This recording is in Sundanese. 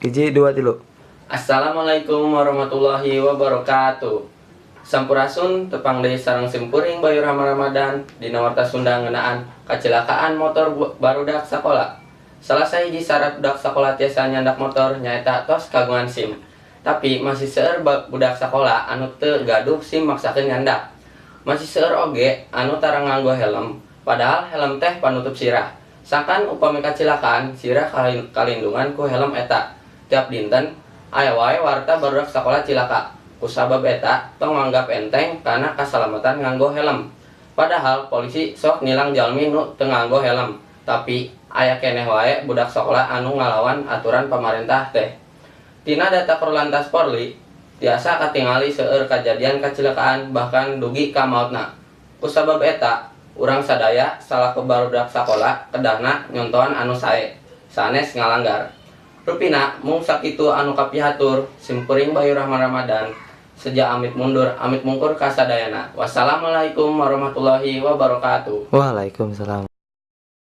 Hiji, dua, tilu. Assalamualaikum warahmatullahi wabarakatuh. Sampurasun, tepang deui sareng simkuring, Bayu Rahman Ramadan, dina Warta Sunda ngeunaan kecelakaan motor barudak sakola. Salah sahiji syarat budak sakola tiasa nyandak motor nyaeta tos kagungan SIM. Tapi masih seueur budak sakola anu teu gaduh SIM maksakeun nyandak. Masih seueur oge anu tara nganggo helm, padahal helm teh panutup sirah. Sangkan upami kacilakaan, sirah kalindungan ku helm eta. Tiap dinten aya wae warta barudak sakola cilaka. Kusabab eta, tong nganggap enteng kana kasalamatan nganggo helm. Padahal polisi sok nilang jalmi nu teu nganggo helm. Tapi aya keneh wae budak sakola anu ngalawan aturan pamarentah teh. Tina data Korlantas Polri tiasa katingali seueur kajadian kacilakaan, bahkan dugi ka maotna. Kusabab eta, urang sadaya salaku barudak sakola kedahna nyontohan anu sae, sanes ngalanggar. Rupina mung sakitu anu kapihatur. Simkuring, Bayu Rahman Ramadan, seja amit mundur, amit mungkur kasadayana. Wassalamualaikum warahmatullahi wabarakatuh. Waalaikumsalam.